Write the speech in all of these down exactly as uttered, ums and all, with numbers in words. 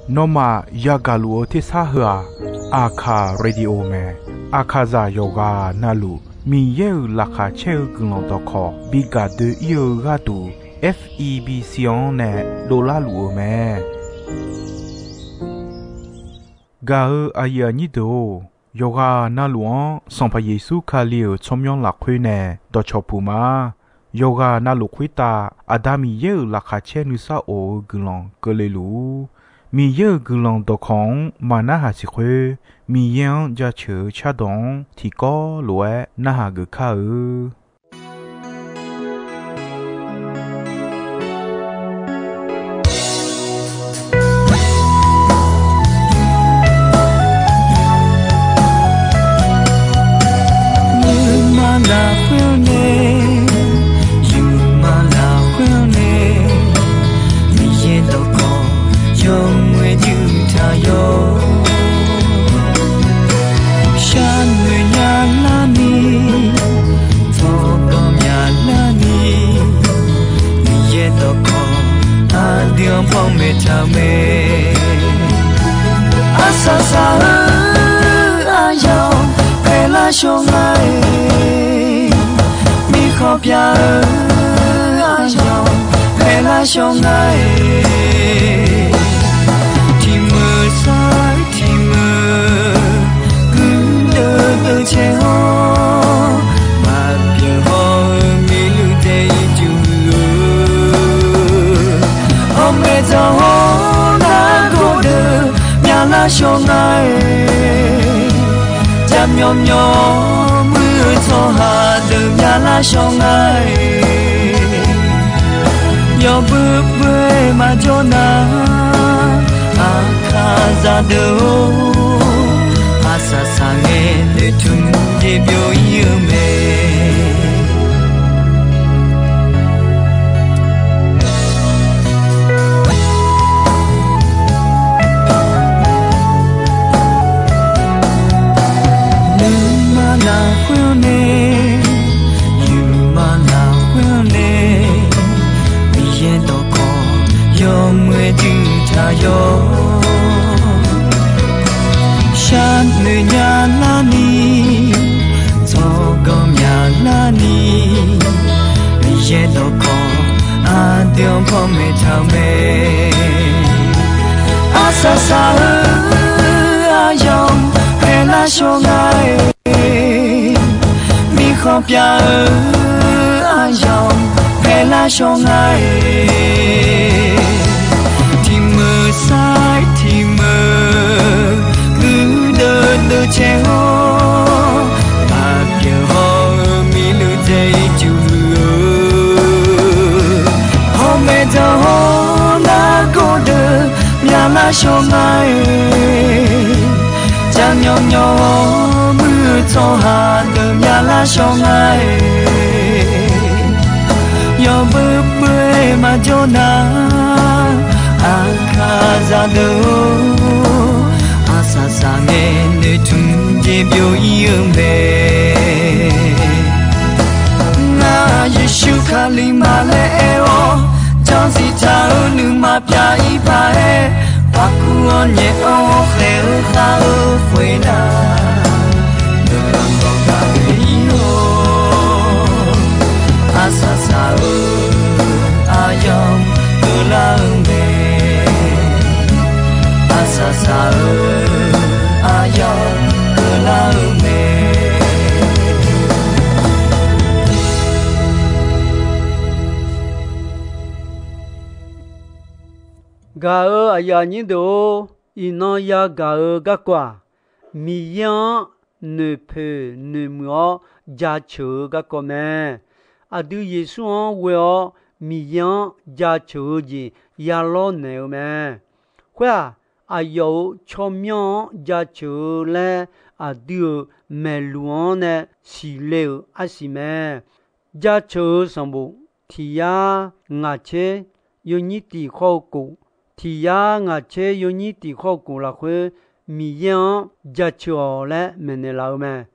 Nawmaf yagaq luf-eu tersar heu-aq, Aqkaq Radio mae. Aqkaqzaq yawqghaq navluf Miqyaer-euq laqkhaq caer-eu guiqlanq dawqkawq bi gaq doe-ir-eu gharduq, F E B C-anr nae dovlar luf-eu mae. Gaq-eu aqyuif aqnyir deuq-or, yawqghaq navluf-anr Sanqpaq Yeqsur Kali-euq tsawrmyanr lafkhoer nae dawqcawq puq ma. Yawqghaq navluf khoertav Aqda Miqyaer-euq laqkhaq caer nuisar of-eu guiqlanq keuvle luf-ur. Miqyaer-euq guiqlanq dawqkawq-anr maqnarhaq siq khoer, Miqyaer-anr jaceuq-eu cardawq-anr tiqkawv lof-aer narhaq geuf kar-eu. Nuima lafkhoer-awr nae, yawqma lafkhoer-awr nae, Miqyaer dawqkawq yawmuiq-aer juq taq yawr. Sharnoeq nya larni, tsawrganq mya larni, Miqyaer dawqkawq aqdui-anr panmaeq taq-eu mae. Arsaq saq-eu aryamq paeqlar shawr nga-iq, mirkhanq pyav-eu aryamq paeqlar shawr nga-iq, tiqmeuq sar-eu tiqmeuq guirdeuv deuv caer-awr, maqbyaeq haw-eu miqluiv dae ircuf-eu, hawmaeq dzaq-awr nargawr deuq myalar shawr nga-iq, jaqmyawf myawf muir-eu tsawrhaq deuq myalar shawr nga-iq, yawbui bui-aer maqjawr nar, Aqkaqzaq deuq-or, arsaq saq ngae noeqtmq jeq byov-ir-eu mae. Nuima lafkhoer-awr nae, yawqma lafkhoer-awr nae, Miqyaer dawqkawq yawmuiq-aer juq taq yawr. Sharnoeq nya larni, tsawrganq mya larni, Miqyaer dawqkawq aqdui-anr panmaeq taq-eu mae. Arsaq saq-eu aryamq paeqlar shawr nga-iq, mirkhanq pyav-eu aryamq paeqlar shawr nga-iq, tiqmeuq sar-aer tiqmeuq guirdeuv deuv caer-awr, maqbyaeq haw-eu miqluiv dae ircuf-eu, hawmaeq dzaq-awr nargawr deuq myalar shawr nga-iq, jaqmyawf myawf-awr muir-eu tsawrhaq deuq myalar shawr nga-iq, yawbui bui-aer maqjawr nar, Aqkaqzaq deuq-or, arsaq saq ngae noeqtmq jeq byov-ir-eu mae. Ngar Yeqsur Kali ma laer aer-awr, janrziq taq-eu nuima pyav-ir paq-aer, paqkuv-anr nyaef-awr khaeq-eu khav-eu khoernar, deuq-anr dawq gaq-ir-awr, arsaq saq-eu aryamq keuvlar-eu mae. Arsaq saq-eu aryamq keuvlar-eu mae. Gaq-eu aqyuif aqnyir deuq-or, iqnan yagaq-eu garkawv-aq, Miqyaer-anr noeqpoeq noeqmuiq-awr jaceuq-eu garkawv mae. Aqdui Yeqsur-anr ghoe-awr Miqyaer-anr jaceuq-eu jeq yalawr naeq-eu mae. Khoer-aq, aqyawf-euq tsawrmyanr-anr jaceuq-eu laer aqdui-euq maeqluq-anr nae siqle-euq arsiq mae. Jaceuq-eu sanqbof tiq yar ngaq tser yawnyir tiq khawr-eu kof, tiq yar ngaq tser yawnyir tiq khawr-eu kof lafkhoer, Miqyaer-anr jaceuq-awq laer maeqnaeq laf-eu mae.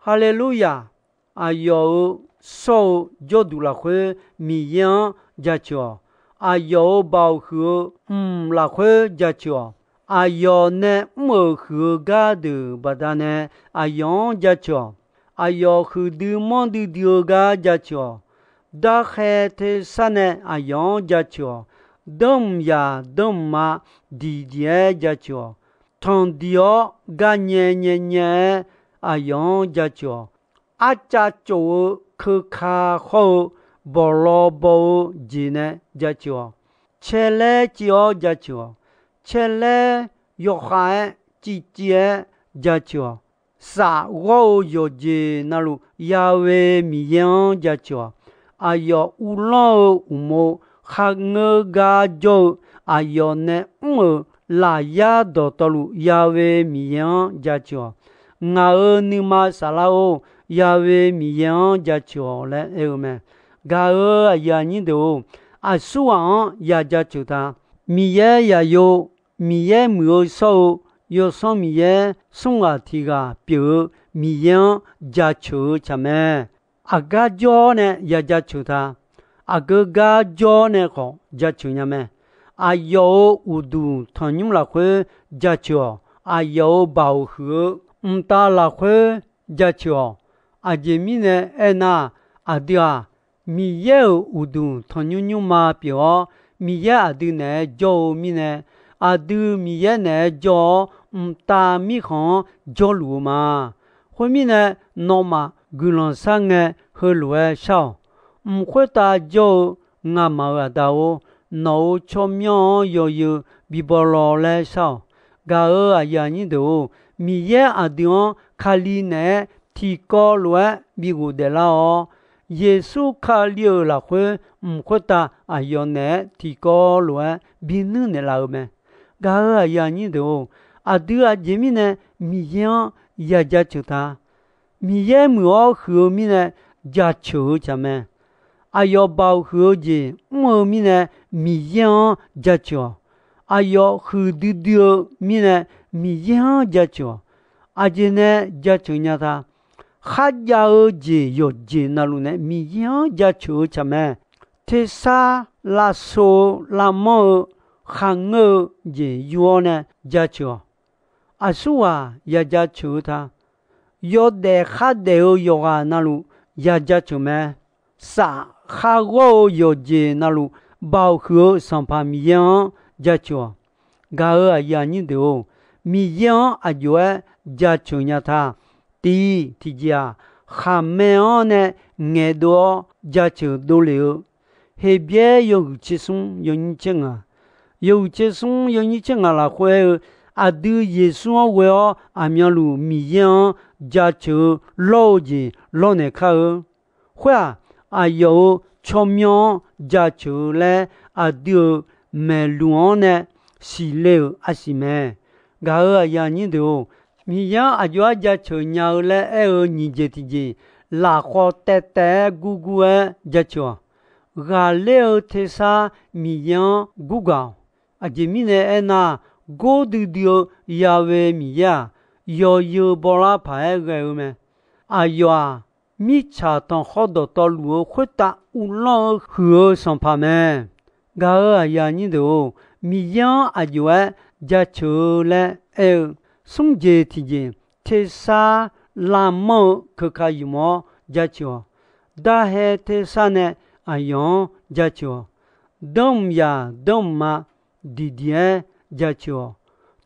Haleluya! Aqyawf-euq shawr-eu jawrduq lafkhoer Miqyaer-anr jaceuq-awq. Aqyawf-euq baoq huiq-eu mq lafkhoer jaceuq-awq. Aqyawf nae mr-euq huiq-eu gardeuq baqdanae aqyawf-anr jaceuq-awq. Aqyawf huiqdui manrdui dui-eu gar jaceuq-awq. Darkhae tersar nae aqyawf-anr jaceuq-awq. Danrmq yaq danrmq ma diqdiq-aer jaceuq-awq. Tanqdiq-awr garnyae nyaenyae-aer aqyawf-anr jaceuq-awq. Arcav tsof-eu keuka hawr-eu bawqlaw baw-eu jeq nae jaceuq-awq. Caerlaer civ-awr jaceuq-awq. Caerlaer yawkhav-aer civciv-aer jaceuq-awq. Saf ghawr-eu yawqjeq navluf Ya'we Miqyaer-anr jaceuq-awq. Aqyawf uvlanr-eu uqmov kharngeur gar jawr-eu aqyawf nae mr-euq lafyar dawqtawvluf Ya'we Miqyaer-anr jaceuq-awq. Ngaq-euq nuima saflar-or, Ya'we Miqyaer-anr jaceuq-awq laer aer-eu mae. Gaq-euq aqyuif aqnyir deuq-or, aqsurghaq-anr ya jaceuq ta. Miqyaer yaqyo, Miqyaer muiq-eu shawr-eu Yawsanr Miqyaer smr ghaq tiq ghaq pyeuf-eu Miqyaer-anr jaceuq-eu tsaq mae. Aqgar jawr-awr nae ya jaceuq ta. Aqgeu gar jawr-awr nae khawf jaceuq nya mae. Aqyawf-euq uqduq tanqnymr lafkhoer jaceuq-awq. Aqyawf-euq baoq huiq-eu mqtav lafkhoer jaceuq-awq. Aqjeq mirnae aernar, aqdui-aq, Miqyaer-euq uqduq tanqnymr nymrma pyeuf-awr, Miqyaer aqdui naeq-aer jawr-eu mirnae, aqdui Miqyaer naeq-aer jawr-awr, mqtav mirkhanq-anr jawrluf-eu ma. Khoermirnae, nawmaf guiqlanq sharngae heulof-aer shar-awq. Mq khoertav jawr-eu ngamaf-euq Aqda-or, nawq-euq tsawrmyanr-anr yawzeu bibaw law laer shar-awq. Gaq-euq aqyuif aqnyir deuq-or, Miqyaer aqdui-anr Kali naeq-aer tiqkawv lof-aer bi ghofdaef lar-awr, Yeqsur Kali-euq lafkhoer mq khoertav aqyawf naeq-aer tiqkawv lof-aer bi nuirnaeq laf-eu mae. Gaq-euq aqyuif aqnyir deuq-or, aqdui aqjeq mirnae Miqyaer-anr ya jaceuq ta. Miqyaer muiq-awr huiq-eu mirnae jaceuq-eu tsaq mae. Aqyawf baoq huiq-eu jeq mr-eu mirnae Miqyaer-anr jaceuq-awq. Aqyawf huiqdui dui-eu mirnae Miqyaer-anr jaceuq-awq. Aqjeq nae jaceuq nya ta. Kharjav-eu jeq yawqjeq navluf nae Miqyaer-anr jaceuq-eu tsaq mae. Tersar lavsov-eu lavmanr-eu kharngeur-eu jeq yur-awr nae jaceuq-awq. Aqsurghaq ya jaceuq-eu ta. Yawdaef khardaef-eu yawqghaq navluf ya jaceuq mae. Saf kharghawr-eu yawqjeq navluf baoq huiq-eu Sanqpaq Miqyaer-anr jaceuq-awq. Gaq-euq aqyuif aqnyir deuq-or, Miqyaer-anr aqjox-aer jaceuq nya ta. Tiq, tiqjeq-aq, khaqmae-anr nae ngaeqdov-awr jaceuq dovlef-eu Heqbyaer yawhuiq tser smr yawnyir tser ngaq, yawhuiq tser smr yawnyir tser ngaq lafkhoer aer-eu, aqdui Yeqsur-anr ghoe-awr aqmyanluf Miqyaer-anr jaceuq-eu lawr-eu jeq lawrnaeq kar-eu. Khoer-aq, aqyawf-euq tsawrmyanr-anr jaceuq-eu laer aqdui-euq maeqluq-anr nae siqle-euq arsiq mae. Gaq-euq aqyuif aqnyir deuq-or, Miqyaer-anr aqjox-aer jaceuq nya-eu laer aer-eu nyiq jeq tiqjeq, lafkhawf taev taev-aer gurgur-aer jaceuq-awq. Ghaqler-eu tersar Miqyaer-anr gurgaq-awq. Aqjeq mirnae aernar, gordui dui-eu Ya'we Miqyaer-aq, yawzeu bawlar paq-aer ghae-eu mae. Aqyawf-aq, mirtsaq tanqkhawr dawqtawvluf-eu khoertav uvlanr-eu huiq-eu Sanqpaq mae. Gaq-euq aqyuif aqnyir deuq-or, Miqyaer-anr aqjox-aer jaceuq-eu laer aer-eu, smr jeq tiqjeq, tersar lavmanr-eu keuka ymq-awr jaceuq-awq. Darhae tersar nae aqyawf-anr jaceuq-awq. Danrmq yaq danrmq ma diqdiq-aer jaceuq-awq.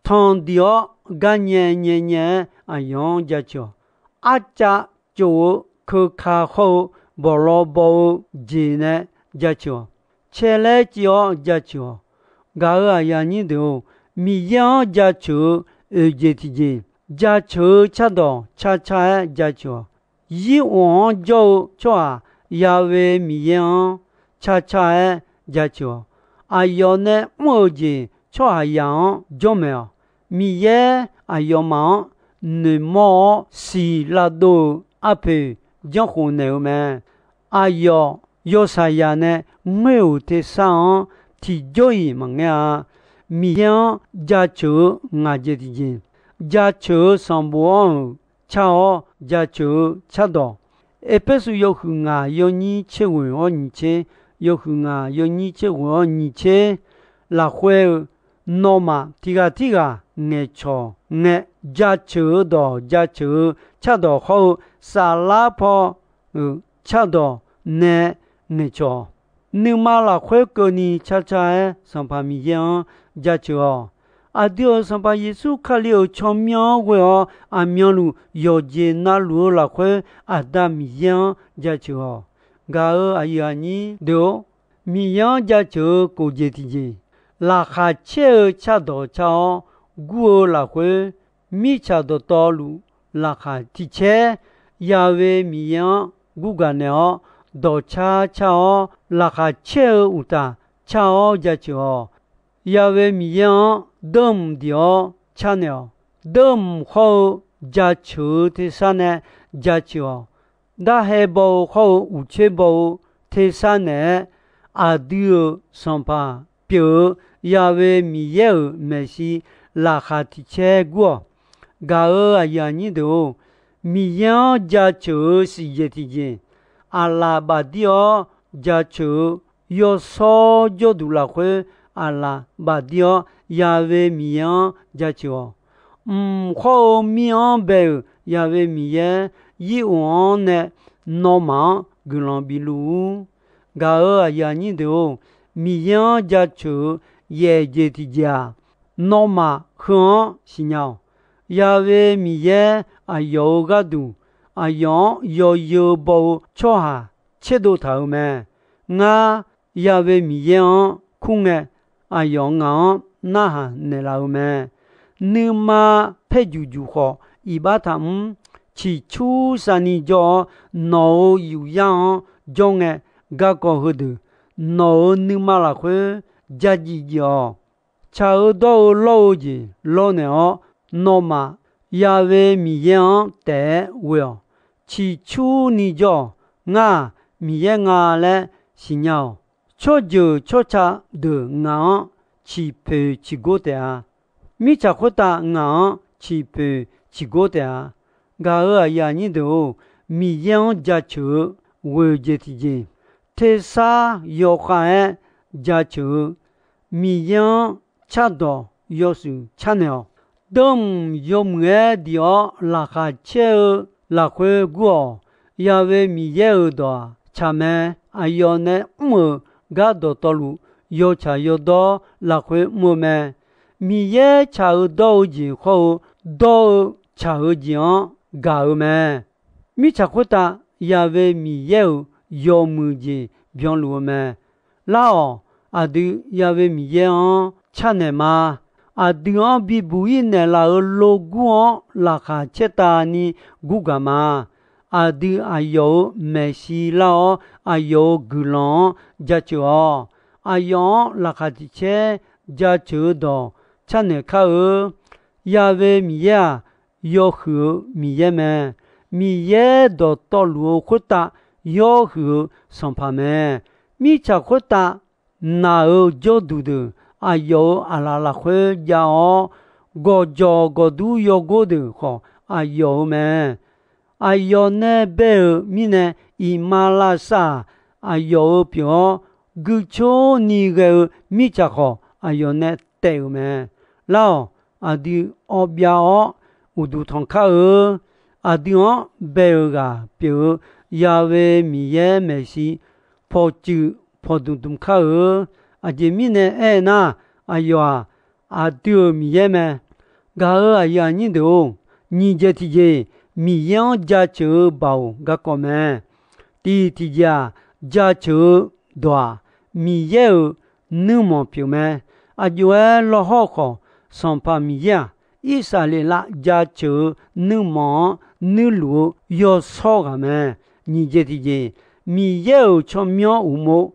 Tanqdiq-awr garnyae nyaenyae-aer aqyawf-anr jaceuq-awq. Arcav cof-eu keuka hawr-eu bawqlaw baw-eu jeq nae jaceuq-awq. Caerlaer civ-awr jaceuq-awq. Gaq-euq aqyuif aqnyir deuq-or, Miqyaer-anr jaceuq-eu oeq jeq tiqjeq, jaceuq-eu cardawq carcar-aer jaceuq-awq. Yir of-anr jawr-eu tsawrhaq Ya'we Miqyaer-anr carcar-aer jaceuq-awq. Aqyawf nae mr-euq jeq tsawrhaqzaq-anr jawr maeq-awq. Miqyaer aqyawfmaf-anr noeqmawr-awr siqlav dov-euq arpoeq janrkhof naeq-eu mae. Aqyawf yawshaqzaq nae ngoer-euq tersar-anr tiqjawr-iq maqngaer-a. Miqyaer-anr jaceuq-eu ngaq jeq tiqjeq, jaceuq-eu sanqbof anr-euq car-awr jaceuq-eu cardawq. Erpersu yawhuiq ngaq yawnyir tser ghoeq-awr nyiq tser, yawhuiq ngaq yawnyir tser ghoeq-awr nyiq tser lafkhoer-eu nawmaf tiq ghaq tirghaq ngaeqcawq ngae, jaceuq-eu dawq jaceuq-eu cardawq hawr-eu, saflar paw-euq cardawq nae ngaeqcawq-awq. Nuima lafkhoer keuvni carcar-aer Sanqpaq Miqyaer-anr jaceuq-awq. Aqdui-euq Sanqpaq Yeqsur Kali-euq tsawrmyanr-anr ghoe-awr aqmyanluf yawqjeq navluf-eu lafkhoer Aqda Miqyaer-anr jaceuq-awq. Gaq-euq aqyuif aqnyir deuq-or, Miqyaer-anr jaceuq-eu kof jeq tiqjeq, laqkhaq caer-eu cardawq car-awr gur-eu lafkhoer, mirtsaq dawqtawvluf laqkhaq tiq caer Yahweh Miqyaer-anr gurgaq naeq-awr, dawqcar car-awr laqkhaq caer-eu uqtaf car-awr jaceuq-awq. Yahweh Miqyaer-anr deurmq diq-awr carnaeq-awq. Deurmq hawr-eu jaceuq-eu tersar nae jaceuq-awq. Darhae baw-eu hawr-eu uqcoer baw-eu tersar naeq-aer, aqdui-euq Sanqpaq pyeuf-eu Yahweh Miqyaer-euq maeqshi laqkhaq tiq caer gur-awq. Gaq-euq aqyuif aqnyir deuq-or, Miqyaer-anr jaceuq-eu siqjeq tiqjeq, aqlaf bafdir-awr jaceuq-eu yawshawr jawrduq lafkhoer aqlaf bafdir-awr Yahweh Miqyaer-anr jaceuq-awq. Mq hawr-eu mir-anr bae-euq Yahweh Miqyaer, yir of-anr nae nawmaf-anr guiqlanq bif luf-ur. Gaq-euq aqyuif aqnyir deuq-or, Miqyaer-anr jaceuq-eu yaef jeq tiqjeq-aq, nawmaf heu-anr siqnya-awq. Yahweh Miqyaer aqyawf-euq gharduq aqyawf-anr yawzeu baw-eu tsawrhaq tserdov taq-euq mae. Ngar, Yahweh Miqyaer-anr kur ngae, aqyawf ngaq-anr narhaq naeqlaf-eu mae. Nuima paerjuq juq khawf iqbax taqmr. Ciqcur savni jawr-awr, nawq-euq yufyar-anr jawr ngae, garkawv heudeuq nawq-euq nuima lafkhoer dzardziv dziv-awq. Tsaq-eu dawr-eu lawr-eu jeq lawrnaeq-awr, nawmaf Yahweh Miqyaer-anr taef-aer ghoe-awq. Ciqcurni jawr-awq. Ngar-aq, Miqyaer nga laer siqnya-awq. Tsawrjeuq tsawrca deuq ngaq-anr ciqpoeq ciqgor taef-a. Mirtsaq khoertav ngaq-anr ciqpoeq ciqgor taef-a. Gaq-euq aqyuif aqnyir deuq-or, Miqyaer-anr jaceuq-eu ghoeq jeq tiqjeq, tersar yawkhav-aer jaceuq-eu, Miqyaer-anr cardawq yawshuif carnaeq-awq. Deurmq yawmuiq-aer diq-awr laqkhaq caer-eu lafkhoer gur-awq. Yahweh Miqyaer-euq dawq-aq tsaq mae. Aqyawf nae mr-euq gar dawqtawvluf, yawtsaq yawdawr lafkhoer mr-eu mae. Miqyaer tsaq-eu dawr-eu jeq hawr-eu, dawr-eu tsaq-eu jeq-anr gaq-eu mae. Mirtsaq khoertav Yahweh Miqyaer-euq yawmuiq jeq byanluf-eu mae. Lar-awq. Aqdui Yahweh Miqyaer-anr carnaeq ma. Aqdui-anr bibuq-ir naeqlaf-euq logur-anr laqkhaq caertavni gurgaq ma. Aqdui aqyawf-euq maeqshi lar-awr, aqyawf-euq guiqlanq-anr jaceuq-awq. Aqyawf-anr laqkhaq tiq caer jaceuq-eu dawq carnaeq kar-eu. Yahweh Miqyaer-aq, yawhuiq-eu Miqyaer mae. Miqyaer dawqtawvluf-eu khoertav yawhuiq-eu Sanqpaq mae. Mirtsaq khoertav naq-euq jawrduq deuq aqyawf-euq aqlaf lafkhoer jav-awr, gawqjawq gawqdur yawgor deuq khawf aqyawf-euq mae. Aqyawf nae bae-euq mirnae, iqmalavshav-aq, aqyawf-euq pyeuf-awr, guicor ni ghae-eu mirtsaq khawf aqyawf nae taef-euq mae. Lar-awq. Aqdui awbyav-awr uqduq tanq kar-eu. Aqdui-anr bae-euq ghaq pyeuf-eu Yahweh Miqyaer maeqshi pawqtsuif pawqdmq dmq kar-eu. Aqjeq mirnae aernar, aqyawf-aq, aqdui-euq Miqyaer mae. Gaq-euq aqyuif aqnyir deuq-or, nyiq jeq tiqjeq Miqyaer-anr jaceuq-eu baoq garkawv mae. Tiq tiqjeq-aq, jaceuq-eu dawq-aq, Miqyaer-euq nuirmanq pyeuf mae. Aqjox-aer lawhawr khawf, Sanqpaq Miqyaer-aq, Irsaqleqlav jaceuq-eu nuirmanq-anr nuirluf-eu yawshawr ghaq mae. Nyiq jeq tiqjeq, Miqyaer-euq tsawrmyanr uqmov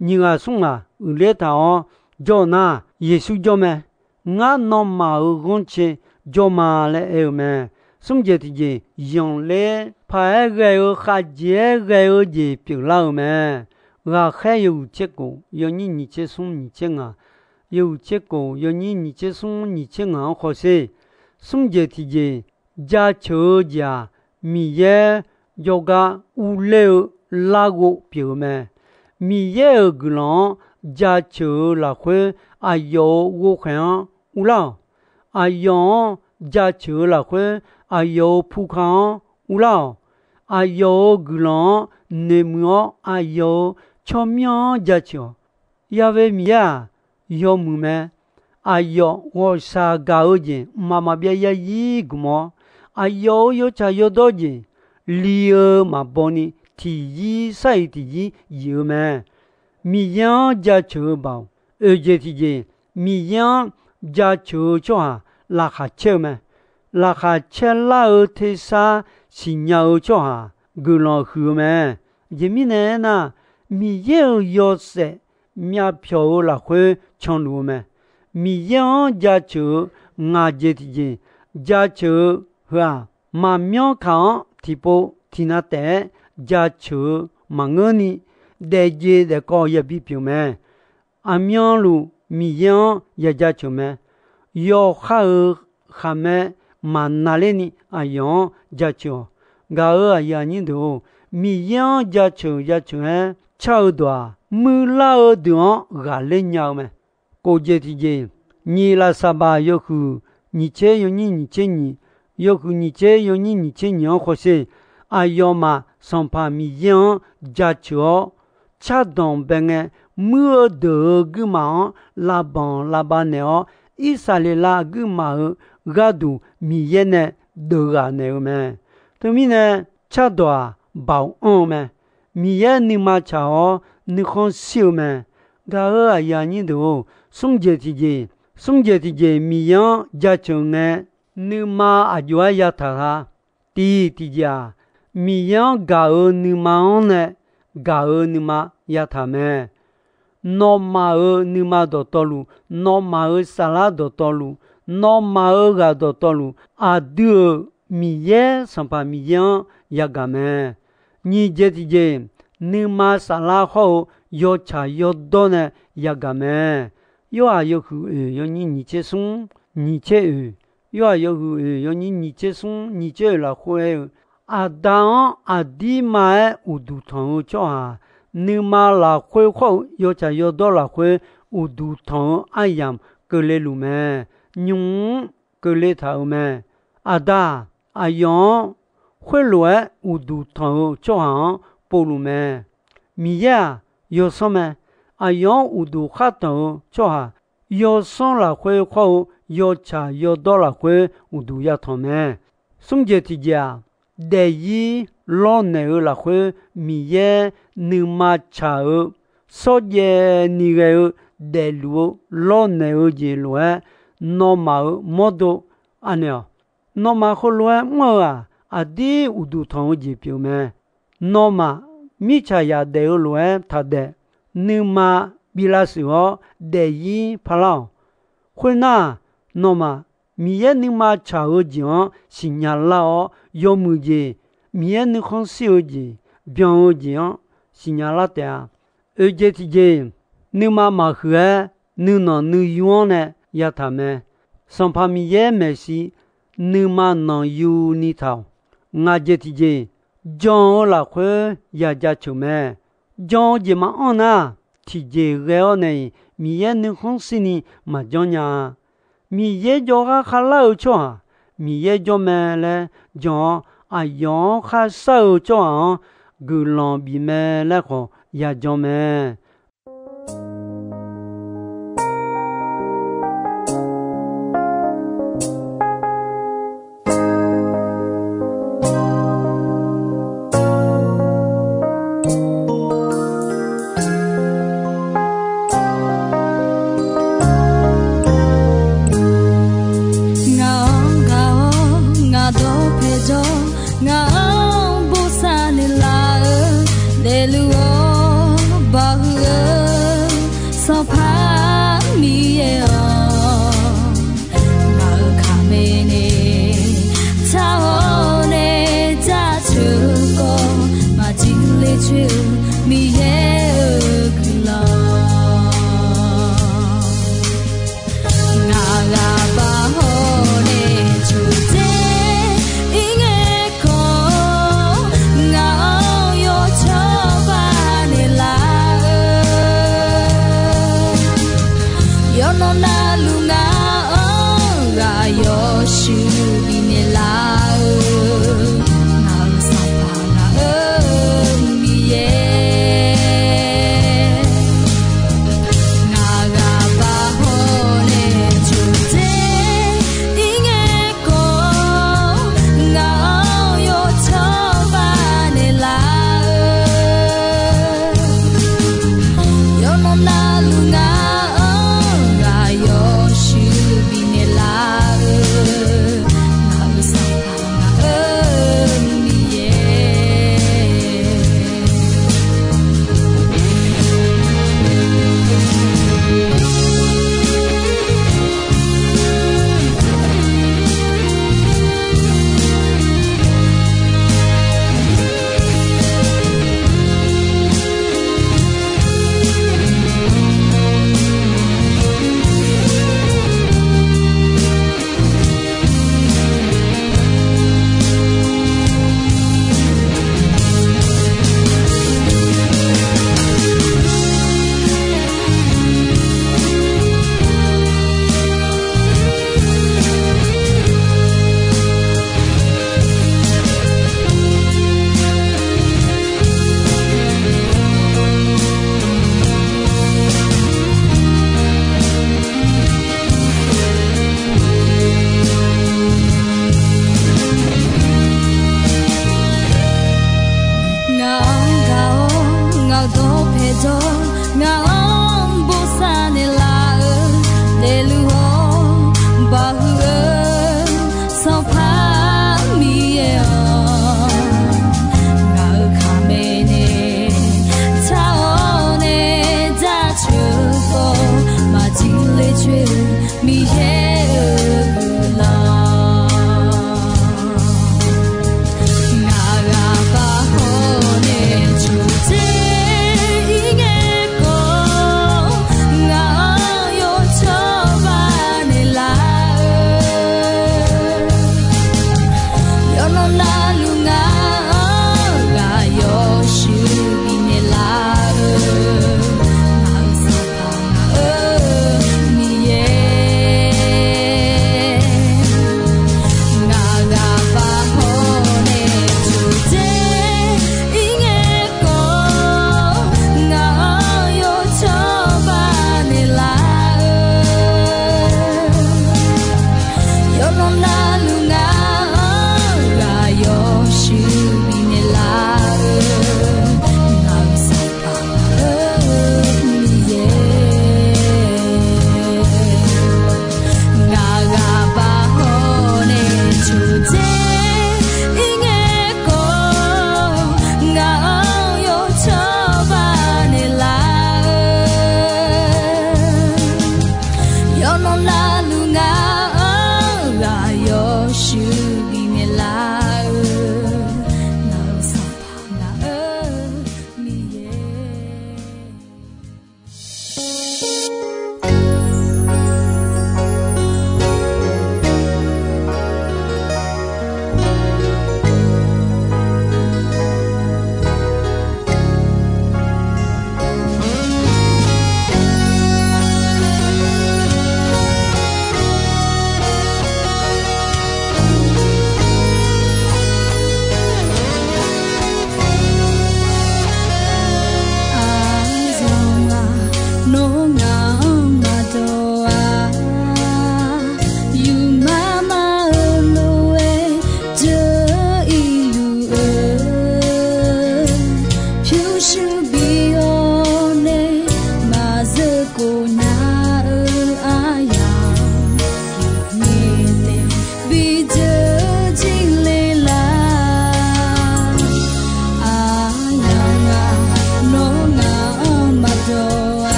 nyiq ghaq smr ghaq uiqler taq-awr jawr-eu nar, Yeqsur jawr mae. Ngar nawmaf-euq ghanrcae jawr ma laer aer-eu mae. Smr jeq tiqjeq, yanqler paq-aer ghae-eu khavjeq-aer ghae-eu jeq pyeuflar-euq mae. Ghaqkhaer yawhuiq tser kof yawnyir nyiq tser smr nyiq tser ngaq, yawhuiq tser kof yawnyir nyiq tser smr nyiq tser ngaq-anr hawsher. Smr jeq tiqjeq, jaceuq-eu jeq-aq, Miqyaer jawrgar urler-eu larghov pyeuf-eu mae. Miqyaer-euq guiqlanq-anr jaceuq-eu lafkhoer, aqyawf-euq ghovkhaeq-anr urlar-awq. Aqyawf-anr jaceuq-eu lafkhoer, aqyawf-euq puka-anr urlar-awq. Aqyawf-euq guiqlanq-anr noeqmuiq-awr, aqyawf-euq tsawrmyanr-anr jaceuq-awq. Ya've Miqyaer-aq, yawmuiq mae. Aqyawf ghawqshaq gaq-eu jeq mqmaq maqbyav yarzir gmq-awr, aqyawf-euq yawtsaq yawdawr jeq li-eu maqbaw ni, tiqzir sar-iq tiqzir yif-eu mae. Miqyaer-anr jaceuq-eu baoq. Oeq jeq tiqjeq, Miqyaer-anr jaceuq-eu tsawrhaq laqkhaq caer-eu mae. Laqkhaq caerlar-eu tersar siqnya-eu tsawrhaq guiqlanq huiq-eu mae. Aqjeq mirnae aernar, Miqyaer-euq yawshaef myavpyawq-eu lafkhoer canluf-eu mae. Miqyaer-anr jaceuq-eu ngaq jeq tiqjeq, jaceuq-eu heu-aq, maqmyanr kaq-anr tiqpov tiqnav taef-aer jaceuq-eu maqngeurni, daefjeq daefkawv yabi pyeuf mae. Aqmyanluf Miqyaer-anr ya jaceuq mae. Yawqha-euq khaqmae maqnav lerni aqyawf-anr jaceuq-awq. Gaq-euq aqyuif aqnyir deuq-or, Miqyaer-anr jaceuq jaceuq-aer car-eu dawq-aq, muiqlar-eu deuq-anr ghaqler nya-eu mae. Kof jeq tiqjeq, nyiq Lafsaqbaq yawhuiq nyiq tser yawnyir nyiq tser nyiq, yawhuiq nyiq tser yawnyir nyiq tser nyiq-anr hawsher. Aqyawfmaf Sanqpaq Miqyaer-anr jaceuq-awr, cardanq bae ngae, muir-eu deuq-euq guirmaf-anr lavbanq lavbav naeq-awr, Irsaqleqlav guirmaf-euq gharduq Miqyaer nae deuq ghaq naeq-eu mae. Teumirnae, cardawq-aq, baoq anr-eu mae. Miqyaer nuima tsaq-awr nuikhanr shir-eu mae. Gaq-euq aqyuif aqnyir deuq-or, smr jeq tiqjeq, smr jeq tiqjeq Miqyaer-anr jaceuq ngae, nuima aqjox-aer yataq-a. Tiq tiqjeq-aq, Miqyaer-anr gaq-euq nuima-anr nae gaq-euq nuima yataq mae. Nawmaf-euq nuima dawqtawvluf, nawmaf-euq saflar dawqtawvluf, nawmaf-euq ghaq dawqtawvluf, aqdui-euq Miqyaer, Sanqpaq Miqyaer-anr yagaq mae. Nyiq jeq tiqjeq, nuima saflar hawr-eu yawtsaq yawdawr nae yagaq mae. Yorhaq yawhuiq oeq yawnyir nyiq tser smr, nyiq tser oeq, Yorhaq yawhuiq oeq yawnyir nyiq tser smr, nyiq tser oeq lafkhoer aer-eu, Aqda-anr aqdirma-aer uqduq tanq-eu tsawrhaq, nuima lafkhoer khawr-eu yawtsaq yawdawr lafkhoer uqduq tanq-eu aryamq keuvle luf mae. Nymq-mr keuvle taq-euq mae. Aqda-aq, aqyawf-anr khoerlof-aer uqduq tanq-eu tsawrhaq-anr povluf mae. Miqyaer-aq, yawsanr mae. Aqyawf-anr uqduq khar tanq-eu tsawrhaq, yawsanr lafkhoer khawr-eu yawtsaq yawdawr lafkhoer uqduq yatanq mae. Smr jeq tiqjeq-aq, daefzir lawrnaeq-eu lafkhoer Miqyaer nuima tsaq-eu, shawrjaev ni ghae-eu daefluf-eu lawrnaeq-eu jeq lof-aer, nawmaf-euq mawrdo anaeq-awq. Nawmaf heulof-aer mr-eu-aq, aqdir uqduq tanq-eu jeq pyeuf mae. Nawmaf mirtsaq yaq daef-eu lof-aer taqdaef, nuima bi lavshuif-awr daefzir parlar-awq. Khoernar, nawmaf Miqyaer nuima tsaq-eu jeq-anr siqnya lar-awr, yawmuiq jeq, Miqyaer nuikhanr shir-eu jeq, byan-eu jeq-anr siqnya lar taef-a. Oeq jeq tiqjeq, nuima maqhuiq-aer nuinanq nuiyu-anr nae yataq mae. Sanqpaq Miqyaer maeqshi nuima nanqyu ni taq-awq. Ngaq jeq tiqjeq, jan-eu lafkhoer ya jaceuq mae. Jan-eu jeq maqanr nar, tiqjeq ghae-awr nae-iq Miqyaer nuikhanr shirni maqjanr nya-a. Miqyaer jawrgar kharlar-eu tsawrhaq, Miqyaer jawr mae laer jan-awr, aqyawf-anr kharshar-eu tsawrhaq-anr guiqlanq bif mae laer khawf yajan mae. Ngaq-anr gaq-awr ngaq dawq paeqjawr, ngaq-anr bosav naeqlaf-eu, daefluf-awr bawhuiq-eu Sanqpaq Miqyaer-awq. Ngaq-euq kaqmae nae tsaq-awr nae jaceuq-eu khawf, maqjir ler coer-eu Miqyaer-euq guiqlanq. Ngaq ghaq baq hawr nae coqdzae ir ngae khawf, ngaq-anr yawcawba naeqlaf-eu Nawr navluf ngaq-anr ghaq yawshuif bifnaeq laf-eu, ngaq-euq Sanqpaq ngaq-euq Miqyaer. Ngaq ghaq baq hawr nae jawqdzer ir ngae khawf, ngaq-anr yawcawba naeqlaf-eu, yawqnan navluf ngaq-anr ghaq yawshuif bifnaeq laf-eu, ngaq-euq Sanqpaq ngaq-euq Miqyaer. Ngaq-anr gaq-awr ngaq-euq dawqpae jawr, ngaq-anr bosav naeqlaf-eu, daefluf-awr baqhuiq-eu Sanqpaq Miqyaer-awq, ngaq-euq kaqmae nae tar-awr nae jaceuq-eu khawf maqjir le coer-eu Miqyaer-euq guiqlanq. Ngaq ghaq baq hawr nae jawqdzer ir ngae khawf, ngaq-anr yawcawba naeqlaf-eu, yawqnan navluf ngaq-anr ghaq yawshuif bifnaeq laf-eu, ngaq-euq Sanqpaq ngaq-euq Miqyaer.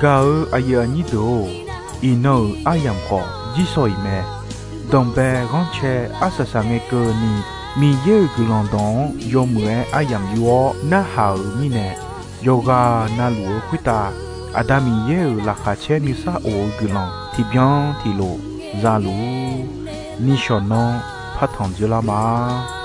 Gaq-eu aqyuif aqnyir deuq-or, iqnan-euq aryamq khawf jirshaw-iq mae. Danqbae ghanrcae arsaq saq ngae keuvni, Miqyaer-euq guiqlanq dawq-anr yawmuiq-aer aryamq yur-awr narhaq-euq mirnae, yawqghaq navluf-eu khoertav Aqda Miqyaer-euq laqkhaq caer nuisar of-eu guiqlanq tiqbyan tiqlof za luf-ur. Nishawq nanr partanq dzoerlar ma.